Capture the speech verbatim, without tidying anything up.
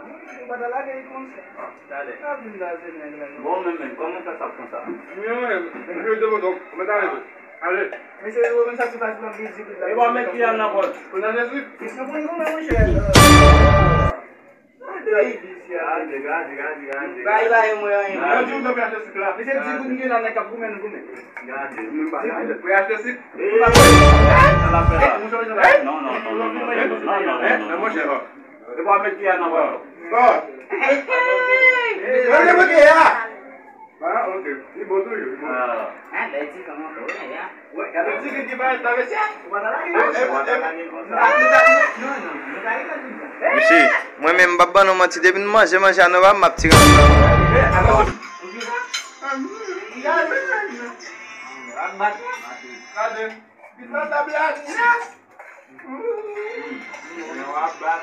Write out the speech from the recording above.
Ou pa ta lage li konsa. Talè. Ap vin blaze nèg la. Bon, men, men, kòman sa, sa konsa? Mwen menm, mwen te vote, mwen ta leve. Ale. Mesye, yo menm sa ki fasil nan bizit la. E bon, met kiyè nan pòch. Ou nan Jezi? Mesye, pou nou, monchè. Gade, gade, gade, gade. Bay, bay, mwen, mwen. Mwen di ou nan piyase sik la. Mesye, di pou nou la, nèg k ap goumen, nou goumen. Gade. Pou y achte sik. Eh, sa l ap fè la? Non, non, non, non, non, non, non, non, non, non. Monchè, bon. E pa met kiyè nan pòch. Bon. Mwen te mete a. Ah, ok. Li bon toujou, li bon. Ah. Ah, bèl ti fanm ankò, wi, ya. Wè, gade ti ki parèt la, mesye. Ou pa ta lage. Ou pa ta lage konsa. Non, non, nou pa lage konsa. Mesye, mwen menm, m p ap ban nou manti, depi n manje, manje a nòmal, m ap tire. Eh, atò. Gade. Gade. Pita tab la, yes. Yo ap bat.